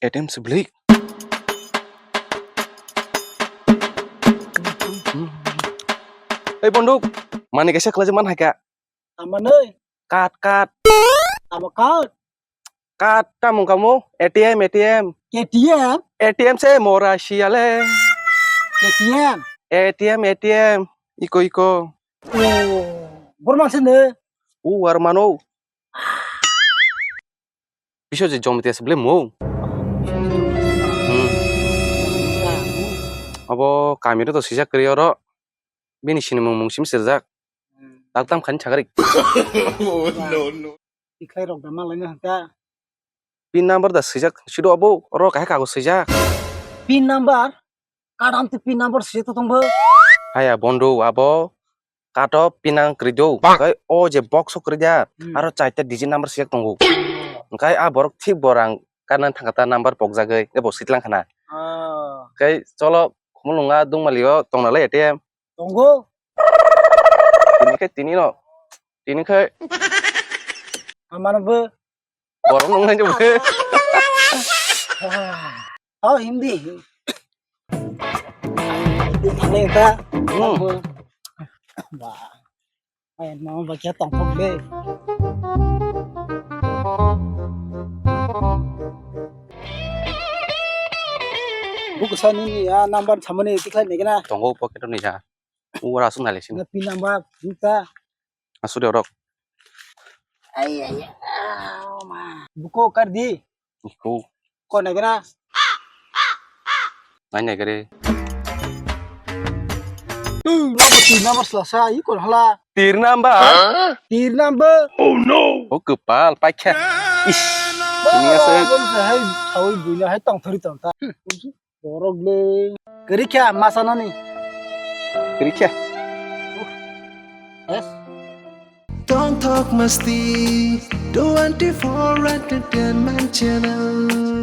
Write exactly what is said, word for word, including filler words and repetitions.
A T M se bwlwi. Ei bonduk, mani kaisa khlai man hai kha. Amanoi. Kat, kat. Amo kat. Kat tamung kamo, A T M, A T M. K T M? A T M se mora siale. K T M? A T M, A T M. Iko, iko. Oh, borman se ne? U ar mano. Biswajit Jamatia se bwlai mung. Hmm. Abo kami ro to sijak kwrwi oro. Bini sinimung mung sim sirjak. Hmm. Daktam khani chakari. Oh, no, no. Tikhlai rok da malai no hanta. Pin number da swijak sido abo, oro kahai kago swijak. Pin number? Kadam te pin number swijak to tongbo. Haya bondo abo kato pinang kwrwi do. Bang. Kai o je box o kwrwi da, hmm, aro chaita digit number swijak tongo. Kai a borok thik borang kana thangkata number pokjagwi ebo sitlang khana. Ah. Kai cholo khumulunga dungmali o tongna lai A T M. Tongo. Tini khe tini no. Tini khe. Amano bo. Borok nung nai bo. Oh, Hindi. Hindi thangni ta. Hmm. Ba. Ai, no, ba kya tong thok le. Buku sa nini ya number thamani tikhlai nigena. Tongo pocket ni ja. Ura aswk nai le sini. Na pin number, buka. Aswk de orok. Ai, ai, ai, oh, ma. Buko kar di. Iko. Ko nai gana. Nai nai gare. Ih, number, tin number sela sa, iko hala. Tin number? Tin number. Oh no. Oh, kepal, paikha. Ish. Ini aswk. Hai, sawi buina, hai tong thori tong ta. Borok le. Kwrwi kha masa nani. Kwrwi kha. Yes. Tongthok Masti twenty-four Entertainment Channel.